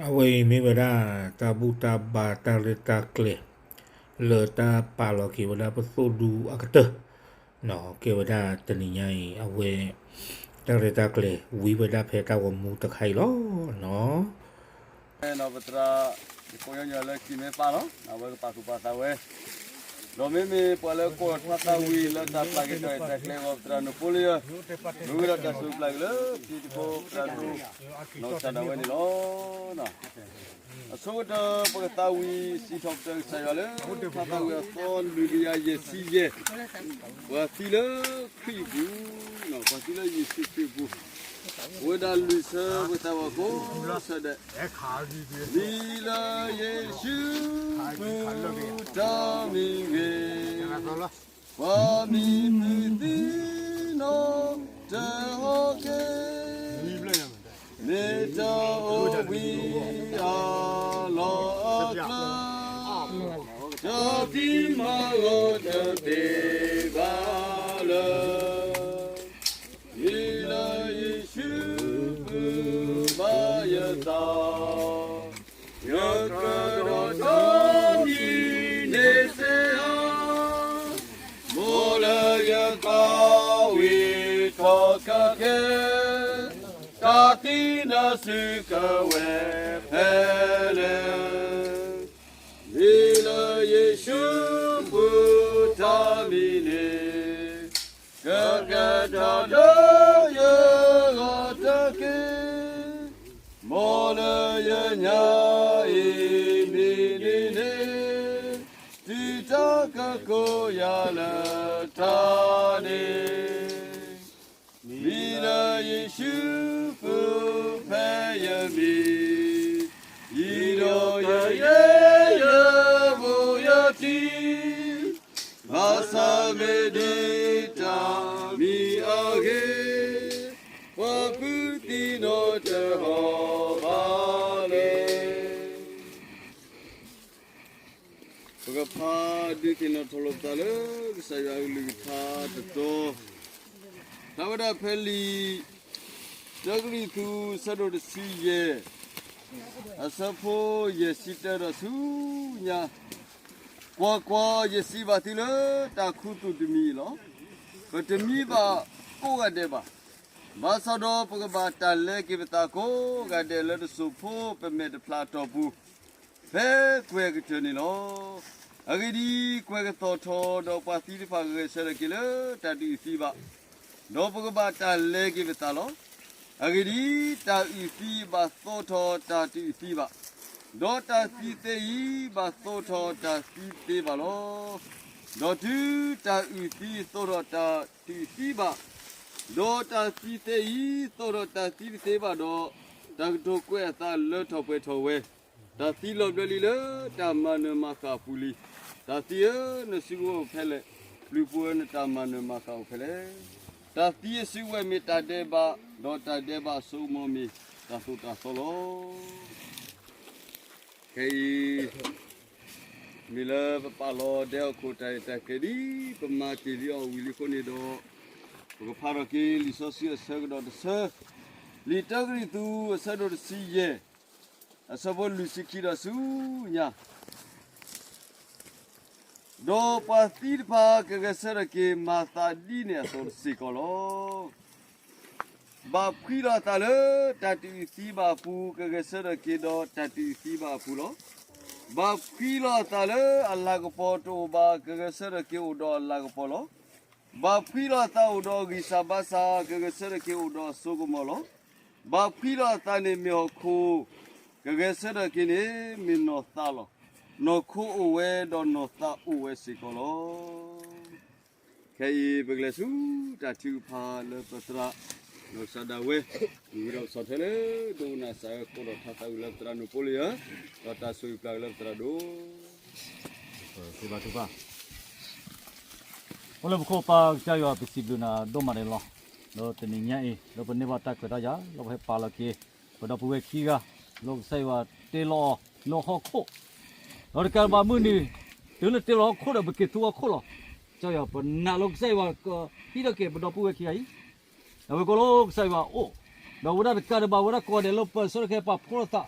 အဝဲအံၤမ့ၢ်ဝဲဒၣ် တၢ်ဘူၣ်တၢ်ဘါတၢ်ရဲၣ်တၢ်ကျဲၤ လၢတၢ်ပာ်လီၤက့ၤဝဲဒၣ်ပသိၣ်ဒူအကတၢၢ်, ကဲဝဲဒၣ်တနံၤညါအံၤ အဝဲ တၢ်ရဲၣ်တၢ်ကျဲၤဝံၤဝဲဒၣ်ဖဲတၢ်ဂီၤမူတခါအံၤလီၤ. ပသရၣ် ယကိးညီညီလၢကံၤမဲပၢ်လီၤ. အဝဲကပာ်သူၣ်ပာ်သးဝဲ ဒီးမ့မ့ၢ်ပှၤလၢကိးထါသးဝံၤလၢတၢ်ပျၢ်က့ၤတၢ်ရဲၣ်တၢ်ကျဲၤအဂီၢ် ပသရၣ်နိၣ်ဖိလံယၤ မ့ၢ်ဝဲဒၣ်တၢ်ဆိၣ်ဂ့ၤပျၢ်က့ၤလၢ တံၤသကိးပသရၣ်ဒိၣ် နီၢ်ကစၢ်ဒၣ်ဝဲန့ၣ်လီၤ. အဆိကတၢၢ် ပကသးဝံၤစံးထီၣ်ပတြၢၤကစၢ်ယွၤလၢ ထါသးဝံၤအသီလွံၢ်ကယၤယဲၢ်ဆံယဲၢ် ပှၤသံလၢခရံာ်အပူၤ, ပှၤသံလၢယ့ၣ်ၡူးခရံာ်အပူၤ, ပဝဲဒၣ်လွံၢ်ဆၢပကသးဝံၤကိးဆၢဒဲး, ဒ်လၢယ့ၣ်ၡူးပူၤတၢ်မံၤဂ့ၤ, ပှၤမံၤမုၢ်သံနီတဟီၣ်က့ၤ, မ့ၢ်တအိၣ်ဝံၤအလီၢ်အကျၢၤ, တၢ်သံမၤဂီၤတသ့ဘၣ်လၢ မ့ၢ်လၢယ့ၣ်ၡူးပူၤဘၣ်ယသး, ယကဒီးထီၣ်ဒ်န့ၣ်စ့ၢ်ဧါ, မ်လၢယသးဝံၣ်ထီၣ်ကကဲ, တၢ်သံနၤစူၤကဝဲၤဖဲလဲၣ်, မ့ၢ်လၢယ့ၣ်ၡူးပူၤတၢ်မံၤန့ၣ် ကကဲထီၣ်ဒီးယဂီၢ်တက့ၢ်, မ်လၢယညါအံၤမံၤဒ်န့ၣ်, တုၤတၢ်ကကိးယၤလၢတၢ်န့ၣ် မ့ၢ်လၢယ့ၣ်ၡူးပူၤဖဲယမံၤ, ယံၤဒီးယယဲၢ်ယဘိယတံၤ, ဘၣ်ဆၣ်မ့ၢ်ဒ်တၢ်မံၤအဂ့ၢ်, ပှၤဖုးသံနီတဟီၣ်ဘၣ်လၢ ပကဖးဒုးသ့ၣ်နီၣ်ထီၣ်လိာ်ပသးလၢ ကစၢ်ယွၤအကလုၢ်ကထါတတီၤ, ဖျါဝဲဒၣ်ဖဲလံာ် တၢကရံၣ်သူး အဆၢဒိၣ်တဆံယဲၢ်, အဆၢဖိယဲၢ်ဆံတၢဒီးဆူညါ, ကွၢ်ကွၢ်, ယစံးဘၣ်သုလၢတၢ်ခူသူၣ်တမံၤအံၤလီၤ. ပတမံဘၣ်ကိးဂၤဒဲးဘၣ်. ဘၣ်ဆၣ်ဒီးပကဘၣ်တၢ်လဲက့ၤပသးကိးဂၤဒဲးလၢတစိၢ်ဖိပမဲာ်တဖျးအတီၢ်ပူၤ ဖဲကွဲၤကတၢၢ်န့ၣ်လီၤ. အဂ့ၢ်ဒ်အံၤ, ကွဲၤကသီၣ်ထီၣ်ဒီးပှၤသံတဖၣ်ကဂဲၤဆၢထၢၣ်က့ၤလၢတၢ်တအုၣ်သံဘၣ်, ဒီးပကဘၣ်တၢ်လဲက့ၤပသးလီၤ. အဂ့ၢ်ဒ်အံၤ, တၢ်အုၣ်သံဘၣ်သီထီၣ်တၢ်တအုၣ်သံဘၣ်, ဒီးတၢ်သံသ့အံၤဘၣ်သီထီၣ်တၢ်သံသ့ဘၣ်လီၤ. ဒီးတုၤတၢ်အုၣ်သံသီထီၣ်တၢ်တအုၣ်သံဘၣ်, ဒီးတၢ်သံသ့အံၤသီထီၣ်တၢ်သံတသ့ဘၣ်ဒီး, တၢ်ကတိၤကွဲးအသးလၢထီၣ်ပှဲၤထီၣ်ဝဲ, တၢ်သံလီၤဘျၢလံလၢတၢ်မၤနၢၤမၤဃၣ်အပူၤလံ. တၢ်သံဧၢ, နစုကဝဲၤအိၣ်ဖဲလဲၣ်, ပျုၤပူၤဧၢ, နတၢ်မၤနၢၤမၤဃၣ်အိၣ်ဖဲလဲၣ်. တၢ်သံအစုကဝဲၤမ့ၢ်တၢ်ဒဲးဘး, ဒီးတၢ်ဒဲးဘးအစိကမီၤမ့ၢ်တၢ်သိၣ်တၢ်သီလီၤ. ခဲအံၤ မ့ၢ်လၢပပာ်လီၤဒဲဟီၣ်ခိၣ်တၢ်ရဲၣ်တၢ်ကျဲၤဒ်ပမၤတ့ၢ်လံအီၤဝံၤလံအဃိန့ၣ်ဒီး, ပကဖးထီၣ်က့ၤလံာ်စီဆှံအဆၢကဒီးတဆၢ, လံာ်တၢကရံၣ်သူး အဆၢဒိၣ်တဆံယဲၢ်, အဆၢဖိလွံၢ်ဆံခံဒီးဆူညါ ဒီးပှၤသံတဖၣ်ကဂဲၤဆၢထၢၣ်က့ၤမၤသးဒ်န့ၣ်အသိးစ့ၢ်ကီးလီၤ. ဘၣ်ဖှံလီၤအသးလၢတၢ်တအုၣ်သံဘၣ်အပူၤ ကဂဲၤဆၢထၢၣ်က့ၤဒီးတၢ်တအုၣ်သံဘၣ်အပူၤလီၤ. ဘၣ်ဖှံလီၤအသးလၢအလၤကပီၤတအိၣ်ဘၣ် ကဂဲၤဆၢထၢၣ်က့ၤအိၣ်ဒီးအလၤကပီၤလီၤ. ဘၣ်ဖှံလီၤအသးအိၣ်ဒီးဂံၢ်စၢ်ဘါစၢ် ကဂဲၤဆၢထၢၣ်က့ၤအိၣ်ဒီးအစိကမီၤလီၤ. ဘၣ်ဖှံလီၤအသးန့ၣ်မ့ၢ်ဟီၣ်ခိၣ်, ကဂဲၤဆၢထၢၣ်က့ၤန့ၣ်မ့ၢ်နီၢ်သးလီၤ. နီၢ်ခိအိၣ်ဝဲဒီးနီၢ်သးအိၣ်ဝဲစ့ၢ်ကီးလီၤ. ခဲအံၤပကလဲၤဆူတၢ်ထုကဖၣ်လၢပသရၣ် နီၢ်ကစၢ်ဒၣ်ဝဲ, မ့ၢ်ဝဲဒၣ်ပဆီၣ်ထွဲလၢ ဒိကနၣ်ကစၢ်ယွၤ ကိးထီၣ်ထါသးဝံၣ်လၢပသရၣ်နိၣ်ဖိလံယၤ, ဒီးတၢ်ဆိၣ်ဂ့ၤပျၢ်က့ၤလၢပသရၣ်ဒိၣ် အိၣ်လၢပခိၣ်ပၢ်ကစၢ်ယွၤ ပစံးဘျုးနၤဒိၣ်မးန့ၣ်လီၤ. လၢတနံၤညါအံၤ လၢပန့ၢ်ဘၣ်တၢ်ခွဲးတၢ်ယာ် လၢပဟဲပာ်လီၤက့ၤ ပဒီပုၢ်ဝဲၢ်ခံဂၤ လၢကစၢ်ယွၤတ့လီၤအီၤလၢဟီၣ်ခိၣ်, ဒီးတကးဘၣ်မုၢ်နံၤ တုၤလၢတ့လီၤဟီၣ်ခိၣ်ဒီး ပက့ၤသူဟီၣ်ခိၣ်လီၤ. ကစၢ်ယွၤ ပနာ်လၢကစၢ်ယွၤကဟံးထီၣ်က့ၤပဒီပုၢ်ဝဲၢ်ခံဂၤအံၤ, အဝဲကိးလၢကစၢ်ယွၤအအိၣ်, ဒီးဝဲဒၣ်တကးဒံးဘၣ် ဝဲဒၣ်ကိးဂၤဒဲးလၢပဆၢထၢၣ်ကဲပာ်ဖှိၣ်လိာ်သး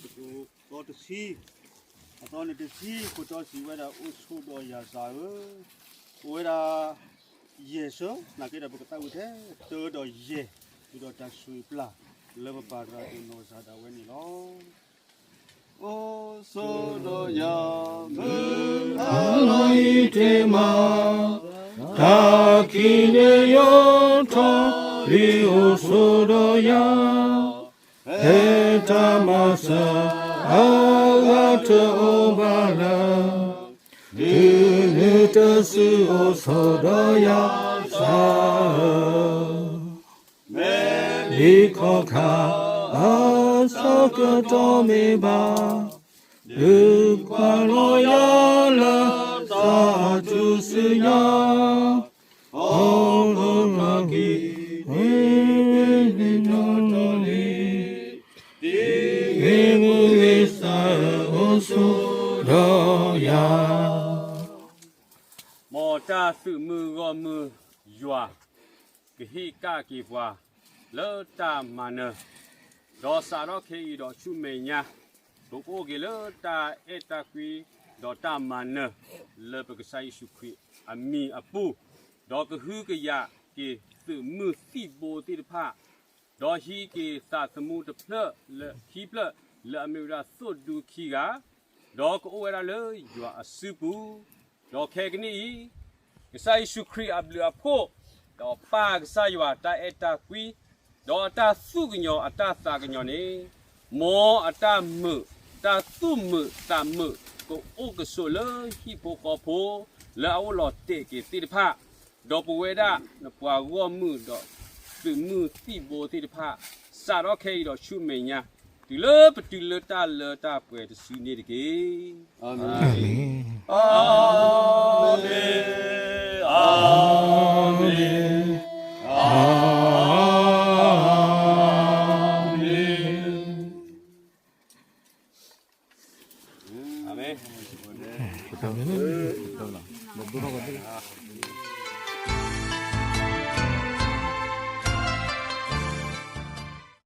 တကထိသီတဆံ, အသီန့ၣ်တဆံ ခိၣ်တီစံးဝဲဒၣ် အိၣ်ဆိးဒီးယၤသးဧၢ, အိၣ်ဝဲဒၣ် ယဲၢ်ဆၢ, နာ်က့ဒီးပကသးဝံၣ်ထဲတၢဒီးယဲၢ်, ဒ်သိးတၢ်ဆိၣ်ဂ့ၤပျၢ် လၢပပၢ်သရၣ်ဒိၣ်နီၢ်စၢ်ဒၣ်ဝဲန့ၣ်လီၤ. အိၣ်ဆိးဒီးယၤ, မုၢ်အလီၢ်အံၤတ့ၢ်မး, တၢ်ခံးန့ၣ်ယိးထီၣ်, လံအိၣ်ဆိးဒီးယၤ, ဖဲတၢ်မၤစၢၤအဂၤတအိၣ်ဘၣ်လၢၤ, တုၤနုၤတစုအိၣ်ဆိးဒီးယၤသးဧၢ, မ့ၢ်လံခီၣ်ခါအဆၢကတီၢ်မ့ၢ်ဘၣ်, ဒုးကွၢ်လီၤယၤလၢသးအထူၣ်စုညါ, အီၣ်လီၤက့ၤ ဝ့ၢ်န့ၣ်နီၢ်နီၢ်လံ, တဂ့ၤမုၢ်ဂ့ၤစၢ်ဧၢ အိၣ်ဆိးဒီးယၤ. မ်တၢ်သုးမုၢ်ဂီၢ်မုၢ်ယွၤ ကဟ့ၣ်ကဒါက့ၤပှၤ လၢတၢ်မၤနၢၤ, ဒီးစးထီၣ်ခဲအံၤဒီးဆူမဲာ်ညါ, ပကအိၣ်က့ၤလၢတၢ်အဲၣ်တၢ်ကွံ ဒီးတၢ်မၤနၢၤ လၢပကစၢ်ယ့ၣ်ၡူးခရံာ်အမံၤအပူၤ, ဒီးကဟုကယာ်က့ၤသုးမုၢ်သံၣ်ဘိသ့ၣ်တဖၣ်, ဒီးဟံးက့ၤသးသမူတဖျၢၣ်လၢခံဖျၢၣ် လၢအမ့ၢ်ဝဲဒၣ်သိၣ်ဒူခံဂၤ, ဒီးကအိၣ်ဝဲဒၣ်လၢယွၤအစုပူၤ, ဒီးခဲကနံၣ်အံၤ, ကစၢ်ယ့ၣ်ၡူးခရံာ်အဘျုးအဖှိၣ်, ဒီးပၢ်ကစၢ်ယွၤတၢ်အဲၣ်တၢ်ကွံ, ဒီးအတၢ်သူၣ်ကညီၤအတၢ်သးကညီၤန့ၣ်, မ်အတၢ်မုာ်, တၢ်သူၣ်မုာ်သးမုာ် ကအိၣ်ကဆိးလၢဟံၣ်ဖိဃီဖိ လၢအအိၣ်လီၤတဲာ်က့ၤသ့ၣ်တဖၣ်, ဒီးပဝဲဒၣ်နပှၤဂီၢ်မုၢ်ဒီးသုးမုၢ်သံၣ်ဘိသ့ၣ်တဖၣ်, စးထီၣ်ခဲအံၤဒီးဆူမဲာ်ညါ, တုၤလၢပတုၤလၢတၢ်လၢတၢ်ပှဲၤတစုန့ၣ်တက့ၢ်. အၤမ့ၣ်, အၤမ့ၣ်, အၤမ့ၣ်, အၤမ့ၣ်, အၤမ့ၣ်.